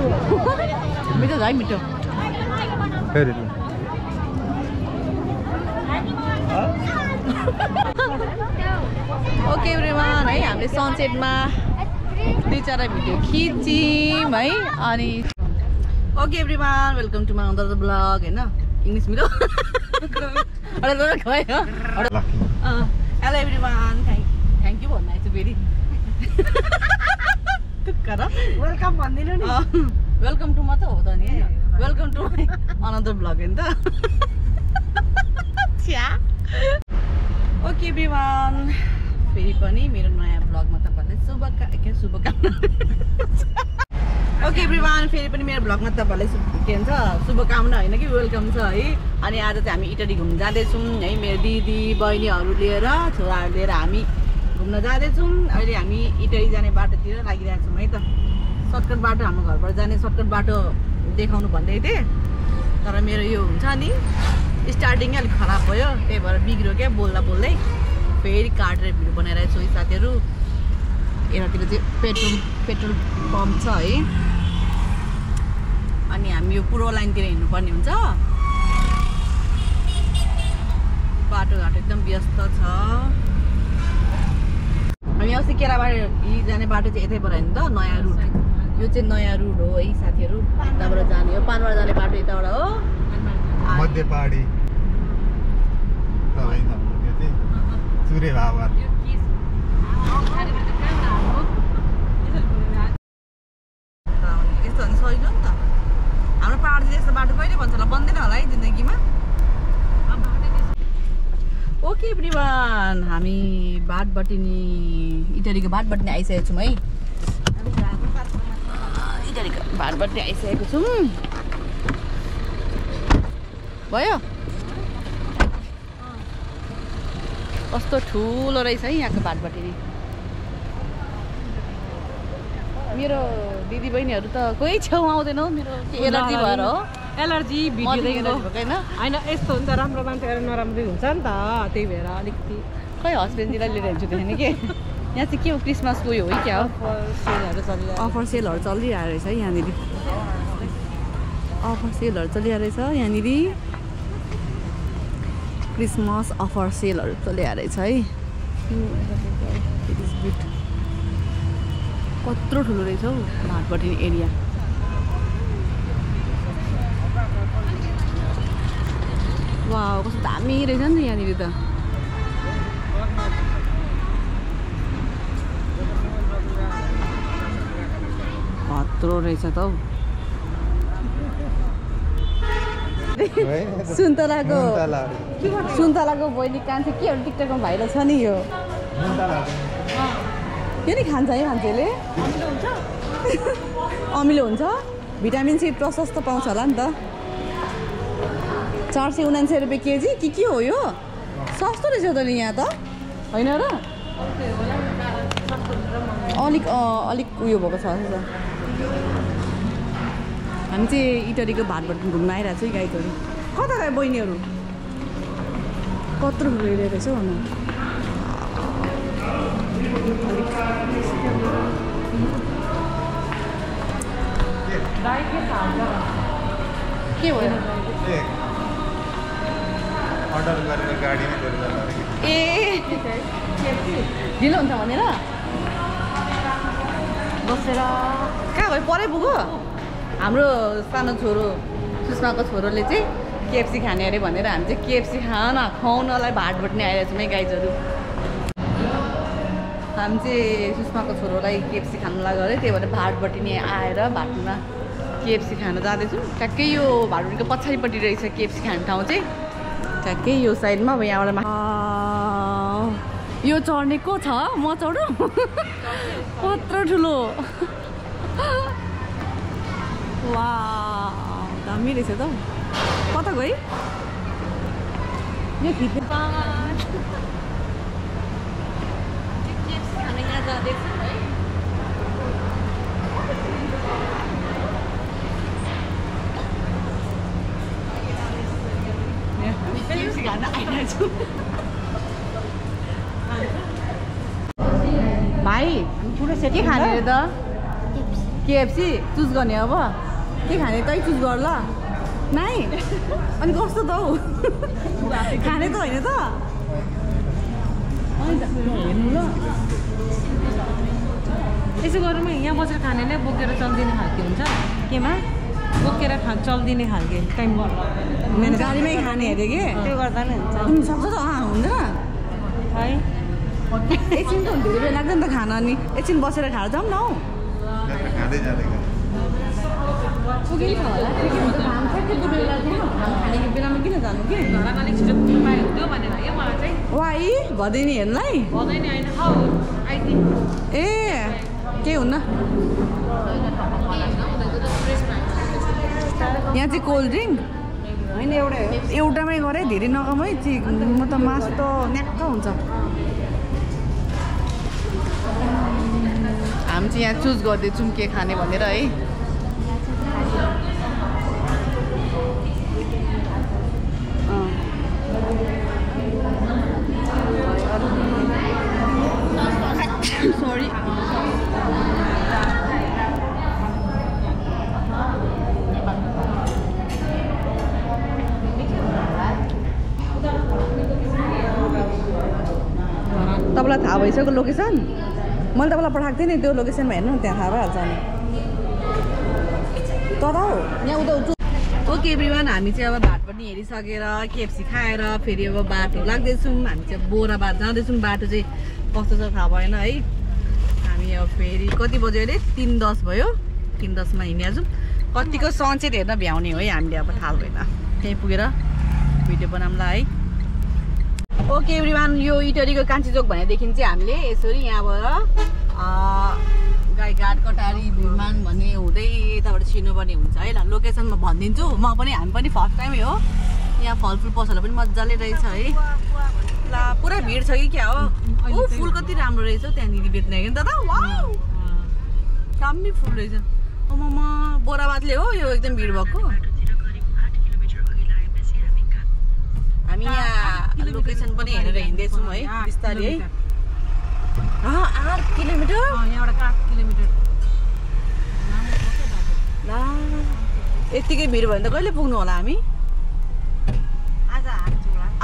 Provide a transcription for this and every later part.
मिठो छ है मिठो फेरि ओके एभ्रिवान है हामीले सनसेटमा 2-4 भिडियो खिच्यौँ है अनि okay everyone welcome to my other vlog हैन इंग्लिश मिठो हेलो एभ्रिवान थ्याङ्क यू भन्नु आइछु फेरि वेलकम भन्दिनु नि वेलकम टु मात्र हो त नि welcome to my another vlog हैन त ओके एभ्रिवान फेरि पनि मेरो नयाँ ब्लगमा तपाईहरुलाई शुभकामना ओके एभ्रिवान फेरि पनि मेरो ब्लगमा तपाईहरुलाई के भन्छ शुभकामना हैन कि वेलकम छ है अनि आज चाहिँ हामी इटली घुम्न जाँदैछौँ है मेरो दिदी बहिनीहरू लिएर छोराहरू लिएर हामी घुम्न जाँदैछौँ अहिले हामी इटली जाने बाटोतिर लागिरहेको छौँ है त सर्टकट बाटो हाम्रो घरबाट जाने सर्टकट बाटो देखाउनु भन्दै थिएँ तर मेरो यो हुन्छ नि स्टार्टिङै अलिक खराब भयो त्यही भएर बिग्रियो क्या बोल्दा बोल्दै फेरि काटेर भिडियो बनाइरहेको छु साथीहरू यतातिर चाहिँ पेट्रोल पम्प छ है अनि हामी यो पूर्व लाइनतिर हिँड्नुपर्ने हुन्छ बाटोघाटो एकदम व्यस्त छ हामी अस्ति केराबारी जाने बाटो चाहिँ यतैबाट होइन त नयाँ रुट यो चाहिँ नयाँ रुट हो है साथीहरू यताबाट जाने हो पानबाट जाने बाटो यताबाट हो मध्य पहाडी चुरे भावर यस्तो भने सजिलो नि त हाम्रो पहाडतिर यस्तो बाटो कहिले भन्छ होला बन्दैन होला है जिन्दगीमा ओके एभ्रिवान हामी बाटबटिनी इटलीको बाटबटिनी आइसकेको छौँ है इटलीको बाटबटिनी आइसकेको छौँ भयो कस्तो ठुलो रहेछ है यहाँको बाटबटिनी मेरो दिदी बहिनीहरू त कोही छेउमा आउँदैन हौ मेरो एलर्जी भएर हो एलर्जी भिडियो होइन होइन यस्तो हुन्छ राम्रो मान्छेहरू नराम्रो हुन्छ नि त त्यही भएर अलिकति खै हस्बेन्डजीलाई लिएर हिँड्छु देखेन कि यहाँ चाहिँ के हो क्रिसमसको उयो हो कि क्या हो अफर सेलहरू चलिरहेको रहेछ है यहाँनिर अफर सेलहरू चलिरहेको रहेछ यहाँनिर क्रिसमस अफर सेलहरू चलिरहेको रहेछ है कत्रो ठुलो रहेछ हौ बाटबटिनी एरिया वाउ कस्तो दामी रहेछ नि त यहाँनिर त कत्रो रहेछ त हौ सुन्तलाको बहिनी कान्छे केहरू टिकटकमा भाइरल छ नि यो के नि खान्छ है मान्छेले अमिलो हुन्छ भिटामिन सी प्रशस्त पाउँछ होला नि त 479 रुपियाँ केजी के हो यो सस्तो रहेछ त नि यहाँ त होइन र अलिक उयो भएको छ हामी चाहिँ इटलीको बाटबाट घुम्न आइरहेको छु गाइडहरू कता गयो बहिनीहरू कत्रो गइरहेको रहेछ भन के भयो अर्डर गरेर गाडी नै लिएर जानु ए ढिलो हुन्छ भनेर बसेर कहाँ गयो परै पुग्यो हाम्रो सानो छोरो सुषमाको छोरोले चाहिँ केएफसी खाने अरे भनेर हामी चाहिँ केएफसी खुवाउनलाई बाटबट्ने आइरहेको छौँ है गाइजहरू हामी चाहिँ सुषमाको छोरोलाई केएफसी खानुलाई गऱ्यो त्यही भएर बाटबट्ने आएर बाटोमा केएफसी खान जाँदैछौँ ट्याक्कै यो भाटबट्टीको पछाडिपट्टि रहेछ केएफसी खाने ठाउँ चाहिँ ट्याक्कै यो साइडमा अब यहाँबाट यो चढ्ने को छ म चढौँ कत्रो ठुलो वा दामी रहेछ त कता गयो यो खिच्ने यहाँ जाँदैछौँ है भाइ के खाने रे त केएफसी चुज गर्ने अब के खाने तै चुज गर ल नाइ अनि कस्तो त हौ खाने त होइन त हेर्नु ल यसो गरौँ यहाँ बसेर खाने नै बोकेर चल्दिने खालके हुन्छ केमा बोकेर चल्दिने खालके टाइम मेरो गाडीमै खाने अरे के त्यो गर्दा नि हुन्छ सक्छ त हुँदैन है एकछिन त धेरै बेला लाग्छ नि त खान अनि एकछिन बसेर खाएर जाउँ न हौ खाँदै जाँदै पुगेको छ होला खानेको बेलामा किन जानु कि अलिक छिटो पाए हुन्थ्यो भनेर के मलाई चाहिँ वाइ भदैनी हेर्नुलाई भन्दैन होइन हौ आइदि ए केही हुन्न यहाँ चाहिँ कोल्ड ड्रिङ्क होइन एउटामै गरे धेरै नगम है म त मासु त न्याक्क हुन्छ हामी चाहिँ यहाँ चुज गर्दैछौँ के खाने भनेर है सरी तपाईँलाई थाहा भइसक्यो लोकेसन मैले तपाईँलाई पठाएको थिएँ नि त्यो लोकेसनमा हेर्नु न त्यहाँ थाहा भइहाल्छ अनि तर हौ यहाँ उता ओके एभ्रिवान हामी चाहिँ अब भात पनि हेरिसकेर केएफसी खाएर फेरि अब बाटो लाग्दैछौँ हामी चाहिँ बोराबाद जाँदैछौँ बाटो चाहिँ कस्तो छ थाहा भएन है हामी अब फेरि कति बज्यो अहिले 3:10 भयो 3:10मा हिँडिहाल्छौँ कतिको सनसेट हेर्न भ्याउने हो है हामीले अब थाहा भएन त्यहीँ पुगेर भिडियो बनाउँला है ओके एभ्रिवान यो इटरीको कान्छी चोक भनेदेखि चाहिँ हामीले यसरी यहाँबाट गाईघाट कटारी भिरमान भन्ने हुँदै यताबाट छिर्नुपर्ने हुन्छ है ल लोकेसन म भनिदिन्छु हामी पनि फर्स्ट टाइमै हो यहाँ फलफुल पसलहरू पनि मजाले रहेछ है ल पुरा भिड छ कि क्या हो ऊ फुल कति राम्रो रहेछ हौ त्यहाँनिर बेच्ने कि दादा वाउ दामी फुल रहेछ म बोराबादले हो यो एकदम भिड भएको हामी यहाँ लोकेसन पनि हेरेर हिँड्दैछौँ है बिस्तारै है 8 किलोमिटर यहाँबाट 8 किलोमिटर ल यतिकै भिड भयो भने त कहिले पुग्नु होला हामी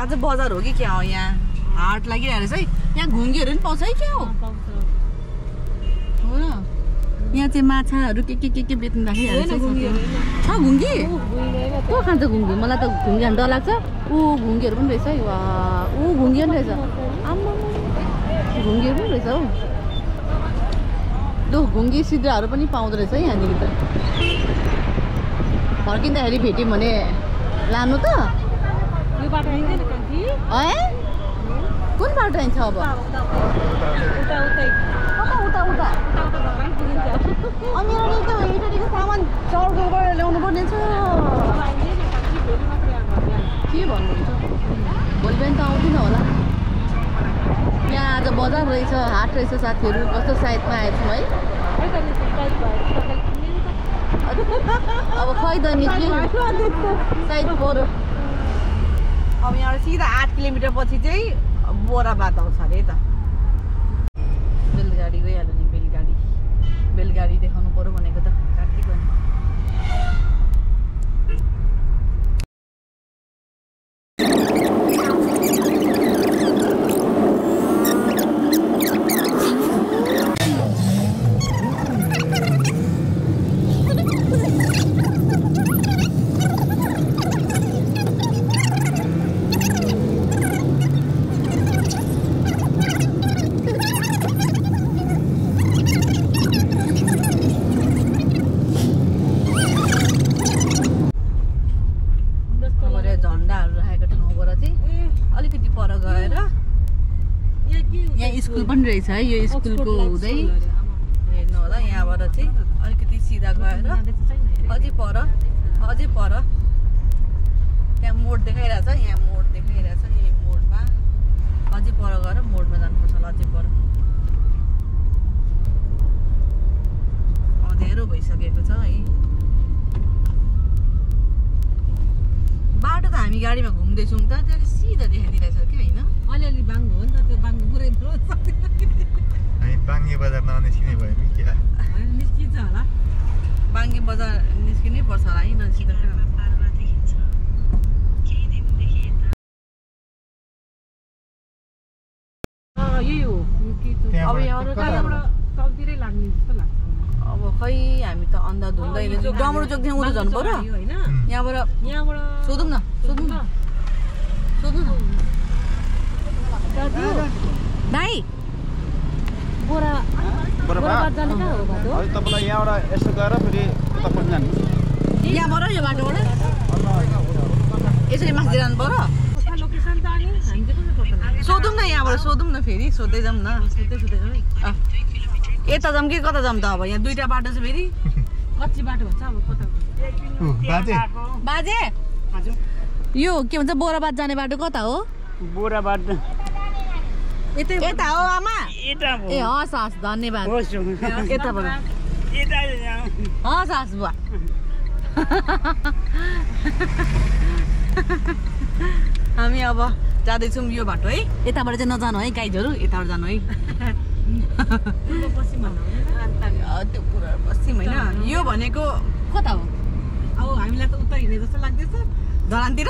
आज बजार हो कि क्या हो यहाँ हाट लागिरहेको रहेछ है यहाँ घुङ्गीहरू पनि पाउँछ है क्या हो न यहाँ चाहिँ माछाहरू के बेच्नु राखिरहेको छ घुङ्गी को खान्छ घुङ्गी मलाई त घुङ्गी खान डर लाग्छ ऊ घुङ्गीहरू पनि रहेछ है वा ऊ घुङ्गी पनि रहेछ आम्मा घुङ्गीहरू पनि रहेछ हौ लु घुङ्गी सिद्राहरू पनि पाउँदो रहेछ है यहाँनिर त फर्किँदाखेरि भेट्यौँ भने लानु त यो बाटो हिँड्दैन कान्छी है कुन बाटो हिँड्छ अब उता उता अनि इटरीको सामान चौरको गएर ल्याउनु पर्ने छ के भन्नुहुन्छ भोलि बिहान त आउँदैन होला यहाँ आज बजार रहेछ हाट रहेछ साथीहरू कस्तो साइडमा आएछौँ है अब खै त निस्क्यो साइड पऱ्यो अब यहाँबाट सिधा 8 किलोमिटर पछि चाहिँ बोराबाद आउँछ अरे त बेलगाडी गइहाल्यो नि बेलगाडी देखाउनु पर्यो भनेको त कार्तिक भने स्कुल पनि रहेछ है यो स्कुलको हुँदै हेर्नु होला यहाँबाट चाहिँ अलिकति सिधा गएर अझै पर त्यहाँ मोड देखाइरहेछ यहाँ मोड देखाइरहेछ यही मोडमा अझै पर गएर मोडमा जानुपर्छ होला अझै पर अँध्यारो भइसकेको छ है बाटो त हामी गाडीमा घुम्दैछौँ त त्यहाँ सिधा देखाइदिरहेछ क्या होइन अलिअलि बाङ्गो हो नि त त्यो बाङ्गो पुरै हामी बाङ्गे बजार ननिस्किने भयो नि क्या निस्किन्छ होला बाङ्गे बजार निस्किनै पर्छ होला है ननिस्किँदा यही हो अब यहाँबाट तलतिरै लाग्ने जस्तो लाग्छ अब खै हामी त अन्धाधुन्दै डमरू चोकदेखि उता जानु पर्यो यहाँबाट सोधौँ न भाइ तपाईँलाई यहाँबाट यसो गएर फेरि उता पनि जानु यहाँबाट यो बाटोबाट यसरी माथि जानु पर्यो लोकेसन त अनि हामी चाहिँ कसो सोधौँ न यहाँबाट सोधौँ न फेरि सोध्दै जाऊँ न यता जाऊँ कि कता जाऊँ त अब यहाँ दुईटा बाटो छ फेरि कच्ची बाटो हुन्छ अब कता बाजे यो के भन्छ बोराबाद जाने बाटो कता हो बोराबाद यता हो आमा ए हस् हस् धन्यवाद यताबाट हस् हस् बुवा हामी अब जाँदैछौँ यो बाटो है यताबाट चाहिँ नजानु है गाइजहरू यताबाट जानु है त्यो पुरा पश्चिम होइन यो भनेको कता हो अब हामीलाई त उता हिँड्ने जस्तो लाग्दैछ धरानतिर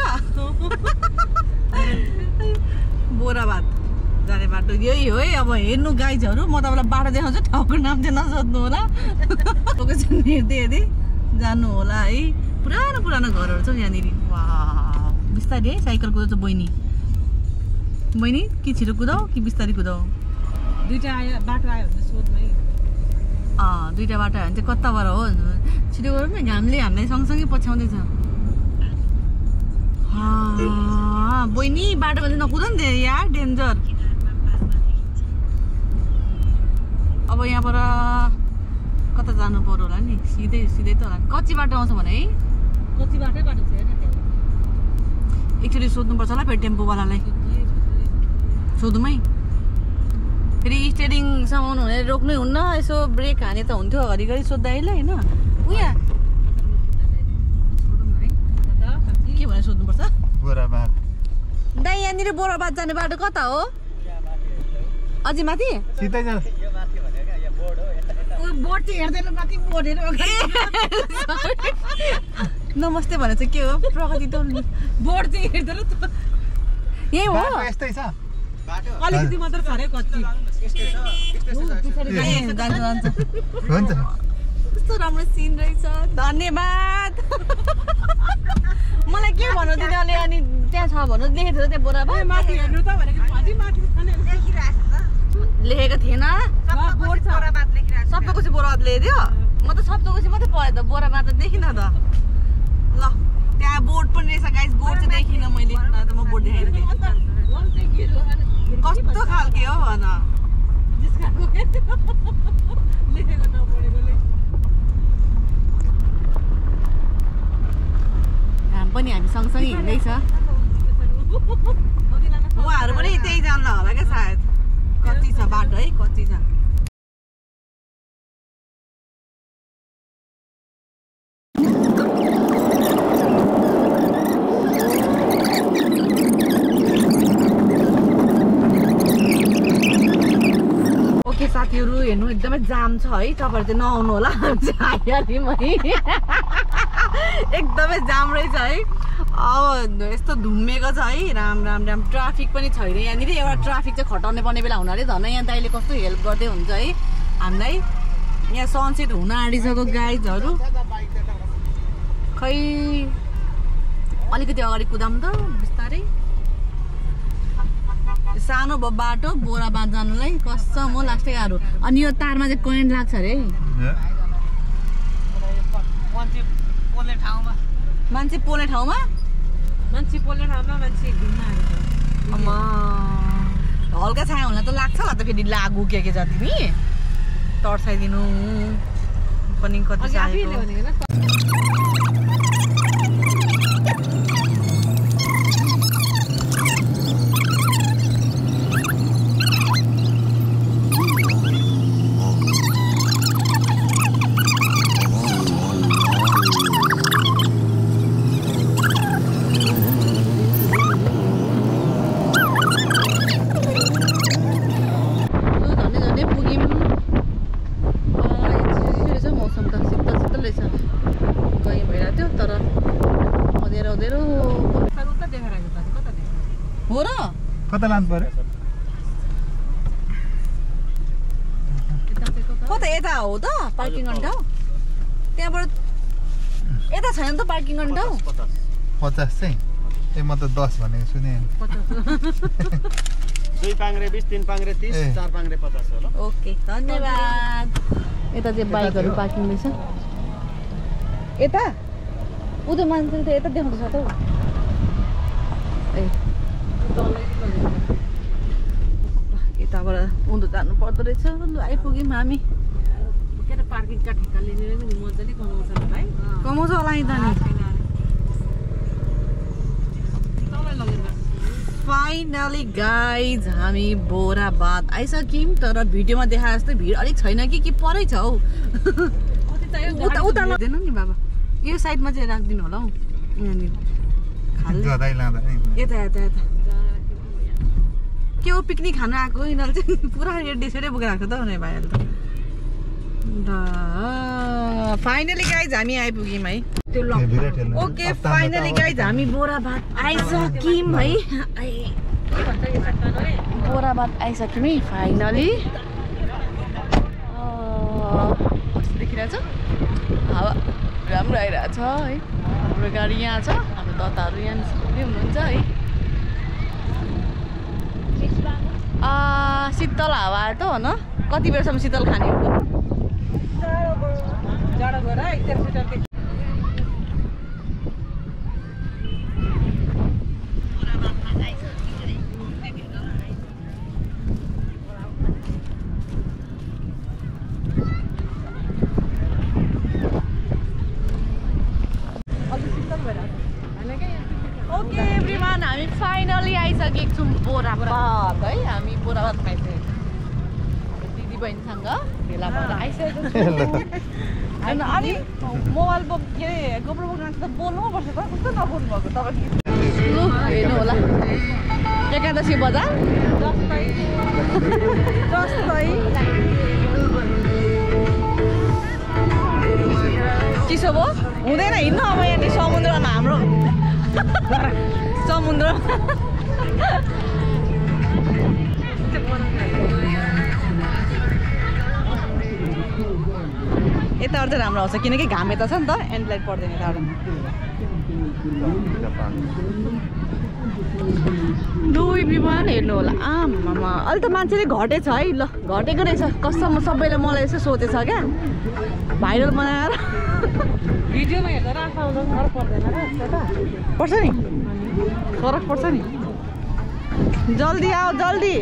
बोराबाद जाने बाटो यही हो है अब हेर्नु गाइजहरू म तपाईँलाई बाटो देखाउँछु ठाउँको नाम चाहिँ नसोध्नु होला लोकेसन हेर्दै हेर्दै जानु होला है पुरानो पुरानो घरहरू छ यहाँनिर वा बिस्तारै है साइकल कुदाउँछ बहिनी कि छिटो कुदाऊ कि बिस्तारै कुदाऊ दुईटा बाटो आयो भने सोध्नु है दुईटा बाटो आयो भने चाहिँ कताबाट हो छिटो गरौँ न घामले हामीलाई सँगसँगै पछ्याउँदैछ बहिनी बाटोमा चाहिँ नकुद नि यार डेन्जर अब यहाँबाट कता जानु पर्यो होला नि सिधै त होला कच्ची बाटो आउँछ भने है कच्ची बाटो छ हेर्न त्यहाँ एकचोटि सोध्नुपर्छ होला फेरि टेम्पोवालालाई सोधौँ है फेरि स्टेरिङ समाउनु हुने रोक्नै हुन्न यसो ब्रेक हाने त हुन्थ्यो घरिघरि सोद्धाले होइन उहाँ सोधौँ है के भनेर सोध्नुपर्छ बोराबाद दाइ यहाँनिर बोराबाद जाने बाटो कता हो अझै माथि सिधै जाऊ बोर्ड चाहिँ हेर्दैन माथि बोर्ड हेरेर नमस्ते भने चाहिँ के हो प्रगति त बोर्ड चाहिँ हेर्दैन त यही हो यस्तै छ अलिकति मात्र छ अरे कच्ची जान्छ हुन्छ कस्तो राम्रो सिन रहेछ धन्यवाद मलाई के भन्नु दिदीले अनि त्यहाँ छ भन्नु देखेको थियो त्यहाँ बोराबाद माथि हेर्नु त भनेको अझै माथि लेखेको थिएन सबैको चाहिँ बोराबाद लेखिदियो म त सबैको चाहिँ मात्रै पढेँ त बोराबाद त देखिनँ त ल त्यहाँ बोर्ड पनि रहेछ गाइस बोर्ड चाहिँ देखिनँ मैले त म बोर्ड देखाइदिएँ कस्तो खालके हो भन घाम पनि हामी सँगसँगै हिँड्दैछ उहाँहरू पनि त्यही जान्ला होला क्या सायद कति छ बाटो है कति छ ओके साथीहरू हेर्नु एकदमै जाम छ है तपाईँहरू चाहिँ नआउनु होला एकदमै जाम रहेछ है अब यस्तो धुम्मेको छ है राम राम राम ट्राफिक पनि छैन यहाँनिर एउटा ट्राफिक चाहिँ खटाउने पर्ने बेला हुन अरे झन् यहाँ दाइले कस्तो हेल्प गर्दै हुन्छ है हामीलाई यहाँ सनसेट हुन आँटिसक्यो गाइजहरू खै अलिकति अगाडि कुदाऊँ त बिस्तारै सानो बाटो बोराबाद जानुलाई कसम हो लास्टै गाह्रो अनि यो तारमा चाहिँ करेन्ट लाग्छ अरे मान्छे पोल्ने ठाउँमा मान्छे घुम्न आएको हल्का छाया हुन त लाग्छ होला त फेरि लागु के जति नि तर्साइदिनु पनि कति चाहिएको पुग्यौँ ओदेरो ओदेरो उता देखेर आएको त कता देखेर हो र कता लानु पर्यो कता यता हो त पार्किङ गर्ने ठाउँ त्यहाँबाट यता छैन त पार्किङ गर्ने ठाउँ 50 चाहिँ ए म त 10 भनेको सुने 2 पाङ्रे 20 3 पाङ्रे 30 4 पाङ्रे 50 होला ओके धन्यवाद यता चाहिँ बाइकहरू पार्किङ रहेछ यता उता मान्छे त यता देखाउँदैछ त ए यताबाट उँधो जानु पर्दो रहेछ लु आइपुग्यौँ हामी के अरे पार्किङका ठेक्का लिनेर पनि मजाले कमाउँछ नि भाइ कमाउँछ होला नि त नि फाइनली गाइज हामी बोराबाद आइसक्यौँ तर भिडियोमा देखाए जस्तै भिड अलिक छैन कि परै छ हौ उता उता लाग्दैन नि बाबा यो साइडमा चाहिँ राखिदिनु होला हौ यहाँनिर गदाइ लाँदा यता यता यता के हो पिकनिक खानु आएको यिनीहरू चाहिँ पुरा रेडी सेडै बोकेर आएको त हुने भाइहरू त फाइनली गाइज हामी आइपुग्यौँ है ओके फाइनली गाइज हामी बोराबाद आइसक्यौँ है बोराबाद आइसक्यौँ है फाइनली कस्तो देखिरहेछ हावा राम्रो आइरहेछ है हाम्रो गाडी यहाँ छ हाम्रो दादाहरू यहाँ हुनुहुन्छ है शीतल हावा आयो त हो न कति बेरसम्म शीतल खाने हो जाडो गएर एकतिर सिटर ओके एभ्रिवान हामी फाइनली आइसकेको छौँ बोराबाद है हामी बोराबाद खाइसकेको दिदी बहिनीसँग भेला भएर आइसकेको छौँ अनि मोबाइल के अरे गोप्रो बोक्नु त बोल्नु पर्छ त कस्तो नबोल्नु भएको तपाईँ लु हेर्नु होला एकादशी बजार जस्तै चिसो भयो हुँदैन हिँड्नु अब यहाँनिर समुद्रमा हाम्रो समुद्र यताबाट चाहिँ राम्रो आउँछ किनकि घाम यता छ नि त एन्ड लाइट पर्दैन यताबाट लु एभ्रिवान हेर्नु होला आमामा अहिले त मान्छेले घटेछ है ल घटेको रहेछ कस्तो सबैले मलाई यसो सोचेछ क्या भाइरल बनाएर भिडियोमा हेर्दा आँखा आउँदा फरक पर्दैन र पर्छ नि फरक पर्छ नि जल्दी आओ जल्दी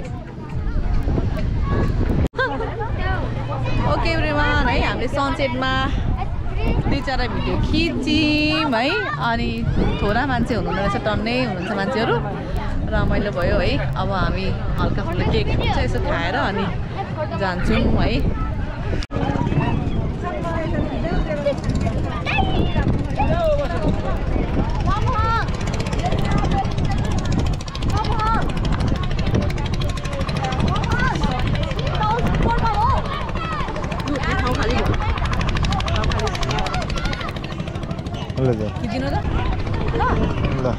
ओके एभ्रिवान है हामीले सनसेटमा 2-4 भिडियो खिच्यौँ है अनि थोरै मान्छे हुनुहुँदो रहेछ टन्नै हुनुहुन्छ मान्छेहरू रमाइलो भयो है अब हामी हल्का फुल्का केक चाहिँ यसो खाएर अनि जान्छौँ है खिचिनु त ल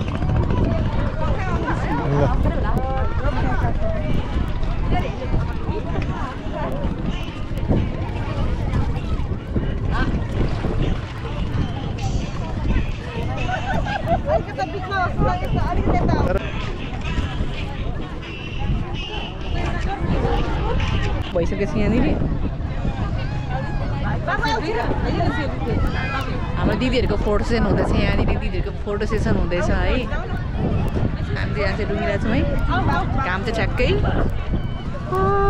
भइसकेछ यहाँनिर हाम्रो दिदीहरूको फोटो सेसन हुँदैछ यहाँनिर दिदीहरूको फोटो सेसन हुँदैछ है हामी चाहिँ यहाँ चाहिँ डुबिरहेको छौँ है घाम चाहिँ ठ्याक्कै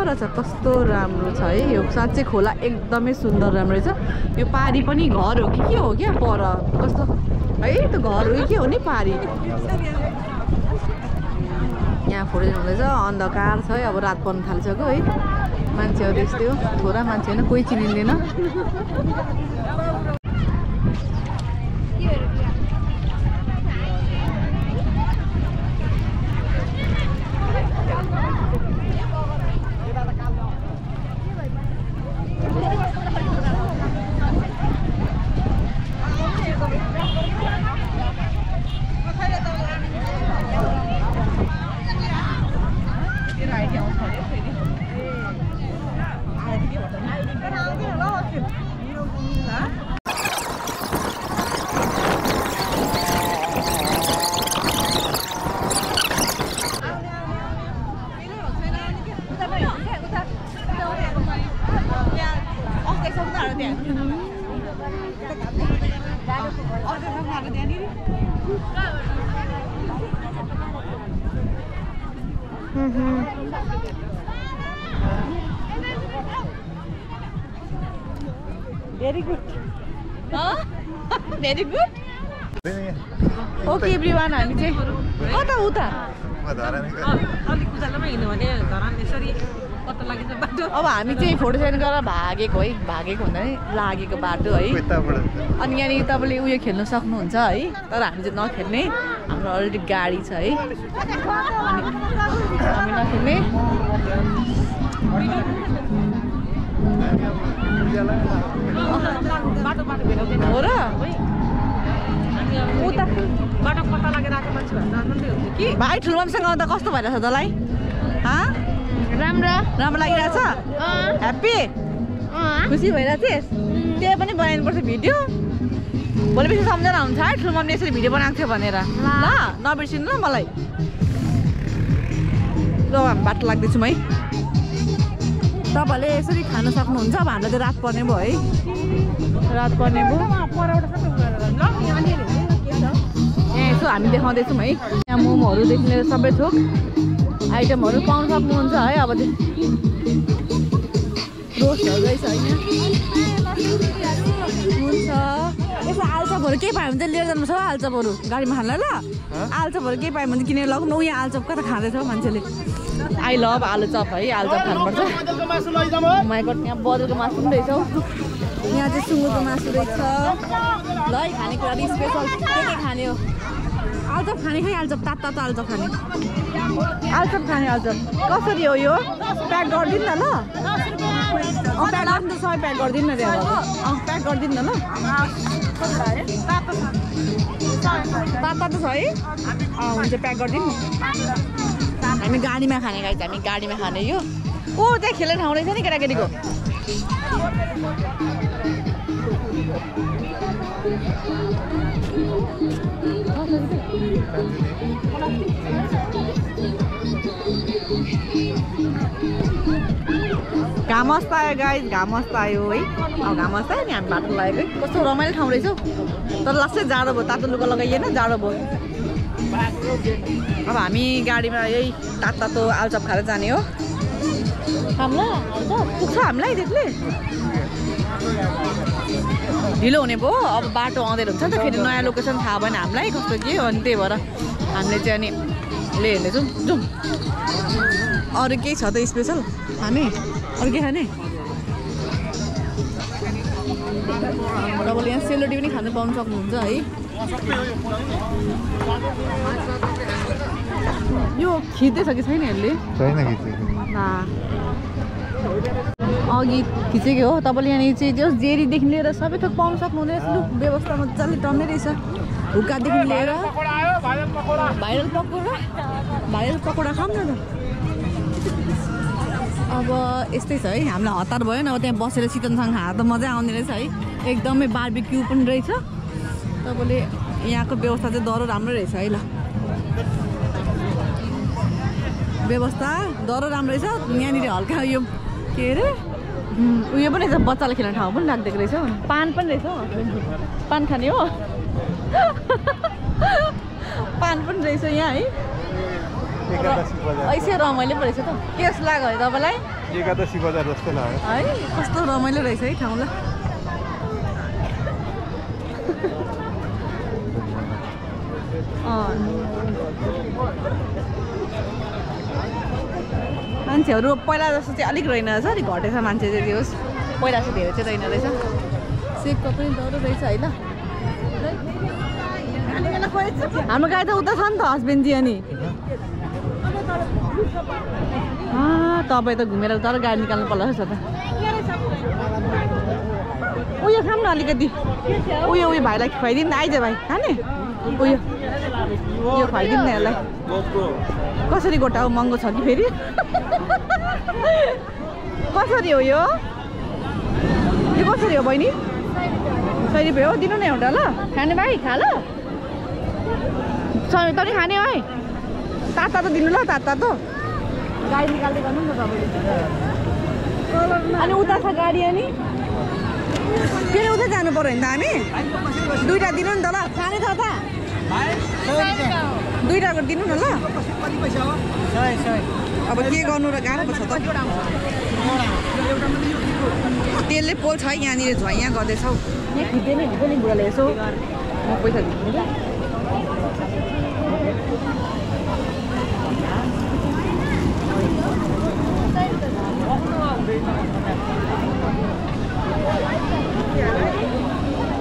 रहेछ कस्तो राम्रो छ है यो साँच्चै खोला एकदमै सुन्दर राम्रो रहेछ यो पारी पनि घर हो कि के हो क्या पर कस्तो है त्यो घर हो कि के हो नि पारी यहाँ फोटो हुँदैछ अन्धकार छ है अब रात पर्न थालिसक्यो है मान्छेहरू यस्तै हो थोरै मान्छे होइन कोही चिनिँदैन बाटो त्यहाँनिर very good very good okay everyone हामी चाहिँ कता उता अलिक उचालोमा हिँड्यो भने धरान यसरी कता लागेको बाटो अब हामी चाहिँ फोटो सेसन गरेर भागेको है भागेको हुँदा नि लागेको बाटो है अनि यहाँनिर तपाईँले उयो खेल्नु सक्नुहुन्छ है तर हामी चाहिँ नखेल्ने हाम्रो अलरेडी गाडी छ है अनि हामी नखेल्ने हो र उता बाटो पत्ता लागेर आएको मान्छे भन्नु कि भाइ ठुलोमामसँग आउँदा कस्तो भइरहेछ तँलाई राम्रो राम्रो लागिरहेछ ह्याप्पी खुसी भइरहेछ त्यही पनि बनाउनुपर्छ भिडियो भोलि पछि सम्झना हुन्छ है ठुलोमामले यसरी भिडियो बनाएको थियो भनेर ल नबिर्सिनु ल मलाई ल हामी बाटो लाग्दैछौँ है तपाईँहरूले यसरी खान सक्नुहुन्छ अब हामीलाई त रात पर्ने भयो है रात पर्ने भयो यहाँ यसो हामी देखाउँदैछौँ है यहाँ मोमोहरूदेखि लिएर सबै थोक आइटमहरू पाउन सक्नुहुन्छ है अब त्यो रोस्टहरू रहेछ होइन हुन्छ यसो आलुचपहरू केही पायो भने चाहिँ लिएर जानुपर्छ हो आलुचपहरू गाडीमा खानलाई ल आलुचपहरू केही पायो भने किनेर लगाउनु यहाँ आलुचप कता खाँदैछ मान्छेले आई लभ आलुचप है आलुचप खानुपर्छ माइको यहाँ बदलको मासु पनि रहेछ यहाँ चाहिँ सुँगुरको मासु रहेछ ल है खानेकुरा स्पेसल के खाने हो आलुचप खाने खै आलुचप तातो तातो आलुचप खाने आलुचप खाने आलुचप कसरी हो यो प्याक गरिदिनु न ल प्याक गर्नु सबै प्याक गरिदिनु न त्यहाँ प्याक गरिदिनु न ल तातो तातो छ है हुन्छ प्याक गरिदिनु हामी गाडीमा खाने गाई हामी गाडीमा खाने यो ओ त्यहाँ खेल्ने ठाउँ रहेछ नि केटाकेटीको घाम अस्ता आयो गाइज घाम अस्ता आयो है अब घाम अस्ता आयो नि हामी बाटो लागेको है कस्तो रमाइलो ठाउँ रहेछ तर लास्टै जाडो भयो तातो लुगा लगाइएन जाडो भयो अब हामी गाडीमा यही तातो तातो आलुचप खाएर जाने हो हामीलाई पुग्छ हामीलाई त्यसले ढिलो हुने भयो अब बाटो आउँदै हुन्छ नि त फेरि नयाँ लोकेसन थाहा भएन हामीलाई कस्तो के हो अनि त्यही भएर हामीले चाहिँ अनि हेर्दैछौँ जाउँ अरू केही छ त स्पेसल हामी अरू के खाने तपाईँले यहाँ सेलरोटी पनि खानु पाउनु सक्नुहुन्छ है यो खिच्दैछ कि छैन यसले अघि खिचेको हो तपाईँले यहाँनिर चाहिँ जो जेरीदेखि लिएर सबै थोक पाउनु सक्नुहुँदैछ लु व्यवस्था मजाले टन्नै रहेछ हुक्कादेखि लिएर भाइरल पकौडा खाऊँ न त अब यस्तै छ है हामीलाई हतार भयो नि अब त्यहाँ बसेर चिकनसँग खाँदा त मजा आउने रहेछ है एकदमै बार्बिक्यू पनि रहेछ तपाईँले यहाँको व्यवस्था चाहिँ दह्रो राम्रो रहेछ है ल व्यवस्था दह्रो राम्रो रहेछ यहाँनिर हल्का यो के अरे उयो पनि रहेछ बच्चालाई खेल्ने ठाउँ पनि राखिदिएको रहेछ पान पनि रहेछ पान खाने हो पान पनि रहेछ यहाँ है ऐसे रमाइलो पो रहेछ त के जस्तो लाग्यो है तपाईँलाई एकादशी बजार जस्तो लाग्यो है कस्तो रमाइलो रहेछ है ठाउँलाई मान्छेहरू पहिला जस्तो चाहिँ अलिक रहेन रहेछ नि घटेछ मान्छे चाहिँ त्यो पहिला चाहिँ धेरै चाहिँ रहेन रहेछ सेकको पनि डह्रो रहेछ होइन हाम्रो गाई त उता छ नि त हस्बेन्डजी अनि तपाईँ त घुमेर तर गाडी निकाल्नु पर्ला रहेछ त उयो खाऊँ न अलिकति उयो भाइलाई खुवाइदिनु न आइज भाइ खाने उयो खुवाइदिनु न यसलाई कसरी गोटा हो महँगो छ कि फेरि कसरी हो यो कसरी हो बहिनी 100 रुपियाँ हो दिनु न एउटा ल खाने भाइ खा ल तनी खाने है तातो त दिनु ल तातो गाडी निकाल्दै गर्नु न तपाईँले अनि उता छ गाडी अनि फेरि उतै जानु पर्यो नि त हामी दुईटा दिनु नि त ल खाने छ त दुईटाको दिनु न ल अब के गर्नु र गाह्रो पो छ त तेलले पोल्छ है यहाँनिर झैया गर्दैछौ यहाँ खिच्दै नै हुन्छ नि बुढाले यसो म पैसा दिन्छु ल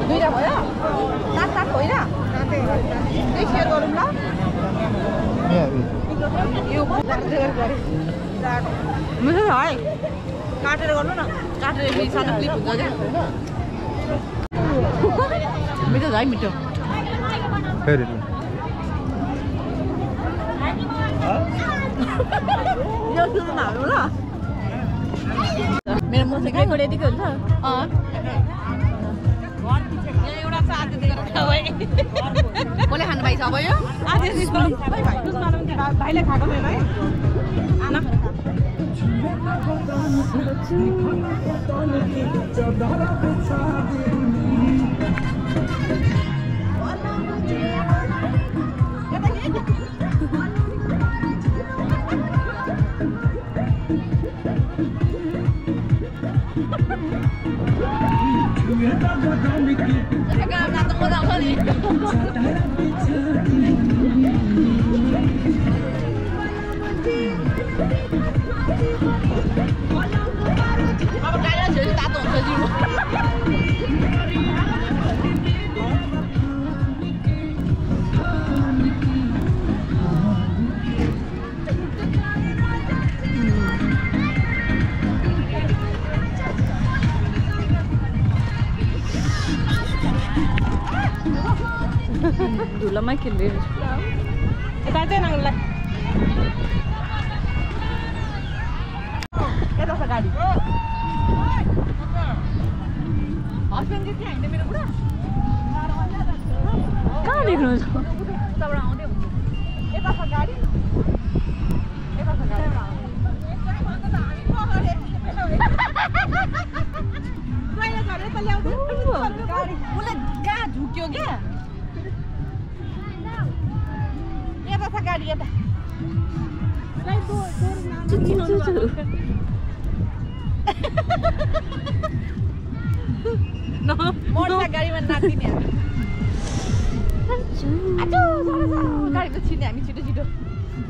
दुईटा भयो सात होइन सेयर गरौँ ल यो मिठो छ है काटेर गर्नु न काटेर सानो क्लिप हुन्छ क्या मिठो छ है मिठो यो सुरुमा हाल्नु ल मेरो मोसे के रेडीको हुन्छ एउटा छ आज कसले खानु पाइछ अब यो भाइले खाएको छैन है धुलोमा खेल्दै यता चाहिँ नाङ्गोलाई यता छ गाडी हस्बेन्ड चाहिँ त्यहाँ हिँड्ने मेरो बुढा कहाँ देख्नुहुन्छ उताबाट आउँदै हुन्छ यता छ गाडी यता छ गाडी उसले कहाँ झुक्यो क्या यता छ गाडी यता मर्छ गाडीमा नाच्दिने गाडी त छिर्ने हामी छिटो छिटो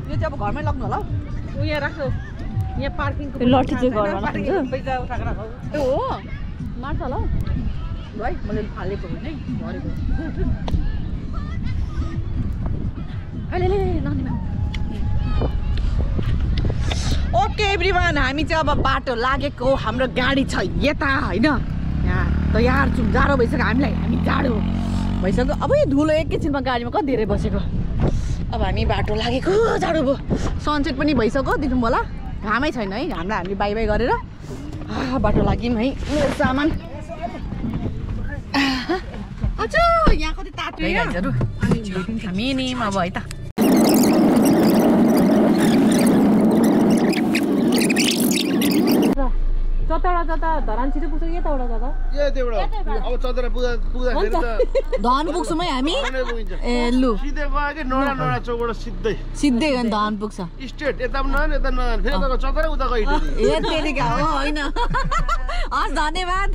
यो चाहिँ अब घरमै लग्नु होला हौ यहाँ राख्छौ यहाँ पार्किङको लट्ठी चाहिँ घरमा पैसा उठाएर राखौ ए हो मार्छ होला हौ है मैले फालेको होइन है झरेको अहिले नदीमा ओके एभ्रिवान हामी चाहिँ अब बाटो लागेको हाम्रो गाडी छ यता होइन यहाँ तयार छौँ जाडो भइसक्यो हामीलाई हामी जाडो भइसक्यो अब धुलो एकैछिनमा गाडीमा कति धेरै बसेको अब हामी बाटो लागेको जाडो भयो सनसेट पनि भइसक्यो देख्नु होला घामै छैन है घामलाई हामीले बाई बाई गरेर बाटो लाग्यौँ है मेरो सामान हजुर यहाँ कति तातो हामी नि अब है त चतरा जता धरान छिटो पुग्छ यताबाट जता अब चतरा पुग्दाखेरि त धन पुग्छौँ है हामी ए लु सिधै गयो कि नोडा नोडा चौबाट सिधै सिधै गयो नि धन पुग्छ स्ट्रेट यता पनि नयाँ यता नयाँ फेरि यता चतरा उता गयो ए त्यतिका हो होइन हस् धन्यवाद